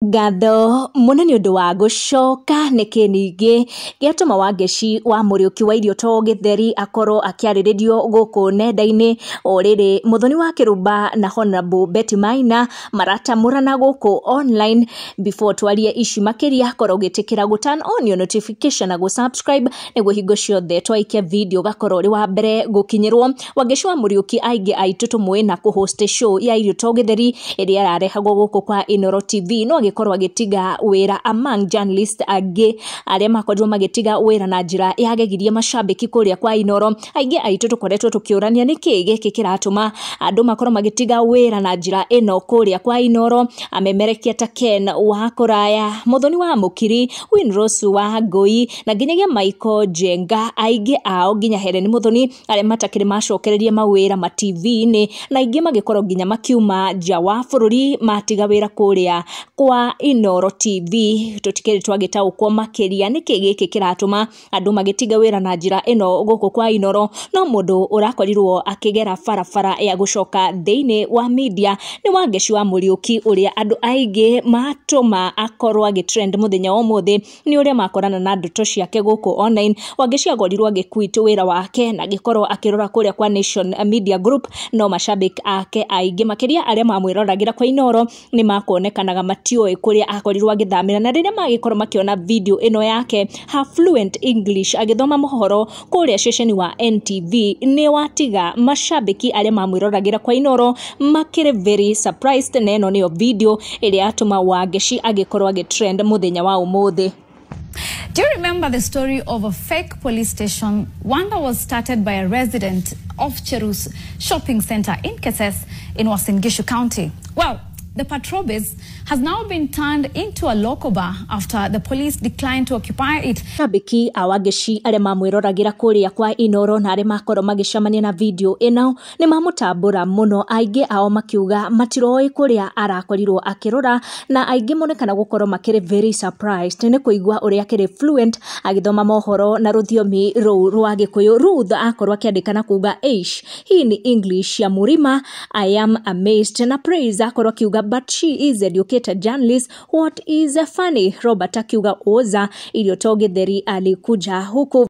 Ngatho mũno nĩ ũndũ wa gũcoka. Nĩkĩ ningĩ gĩatũma Wangeci wa Mũriũki wa irio to gĩtheri akorwo akĩarĩrĩrio gũkũ nenda-inĩ? O rĩrĩ Mũthoni wa Kĩrumba na Honorable Betty Maina maratamũrana gũkũ online. Before twarie ici makĩria, korwo ũgĩtĩkĩra gũ turn on your notification na gũ subscribe nĩguo hingo ciothe twaikia video ũgakorwo ũrĩ wa mbere gũkinyĩrwo. Wangeci wa Mũriũki aingĩ aitũ tũmũĩ na kũ host show ya irio to gĩtheri ĩrĩa ĩrarehagwo gũkũ kwa Inooro TV, no agĩkorwo agĩtiga wĩra among journalist angĩ arĩa makorirwo magĩtiga wĩra na njĩra yagegirie macambĩki kũrĩa kwa Inooro. Aingĩ aitũ tũkoretwo tũkĩũrania nĩkĩ gĩkĩ kĩratũma andũ makorwo magĩtiga wĩra na njĩra ĩno kũrĩa kwa Inooro. Amemerekia ta Ken wa Kũraya, Mũthoni wa Mũkiri, Winrose wa Ngũi na nginyagia Michael Njenga, aingĩ ao nginya Helen Mũthoni arĩa matakĩrĩ macokereria mawĩra ma TV-inĩ, na aingĩ magĩkorwo nginya makiuma nja wa bũrũri matiga wĩra kũrĩa kwa Inooro TV. Tũtikĩrĩ twagĩtaũkwo makĩria nĩkĩ gĩkĩ kĩratũma andũ magĩtiga wĩra na njĩra ĩno gũkũ kwa Inooro. No mũndũ ũrakorirwo akĩgera barabara ya gũcoka thĩinĩ wa media nĩ Wangeci wa Mũriũki, ũrĩa andũ aingĩ matũma akorwo agĩtrend mũthenya wa ũmũthĩ nĩ ũrĩa makorana na ndeto ciake gũkũ online. Wangeci akorirwo agĩquit wĩra wake na agĩkorwo akĩrora kũrĩa kwa Nation Media Group, no macambĩki ake aingĩ makĩria arĩa mamwĩroragĩra kwa Inooro nĩ makuonekanaga matiũĩ kũrĩa akorirwo agĩthamĩra, na rĩrĩa magĩkorwo makĩona video ĩno yake, her fluent English agĩthoma mohoro kũrĩa ceceni wa NTV, nĩ watiga macambĩki arĩa mamwĩroragĩra kwa Inooro makĩrĩ very surprised, na ĩno nĩyo video ĩrĩa yatũma Wangeci agĩkorwo agĩtrend mũthenya wa ũmũthĩ. Do you remember the story of a fake police station, one that was started by a resident of Cherus shopping center in Keses in Uasin Gishu County? Well, the patrol base has now been turned into a local bar after the police declined to occupy it. Macambĩki a Wangeci arĩa mamwĩroragĩra kũrĩa kwa Inooro na arĩa makorwo magĩcemania na video ĩno nĩ mamũtambũra mũno, aingĩ ao makiuga matiroĩ kũrĩa arakorirwo akĩrora, na aingĩ monekana gũkorwo makĩrĩ very surprised nĩ kũigua ũrĩa akĩrĩ fluent agĩthoma mohoro na rũthiomi rũu rwa Gĩkũyũ. Ruth akorwo akĩandĩka na kuga, "Eish, hii ni English ya Murima, I am amazed." Na Praise akorwo akiuga, "But she is educated journalist, what is funny?" Robert akiuga, "Oza, irio to gĩtheri alikuja huku."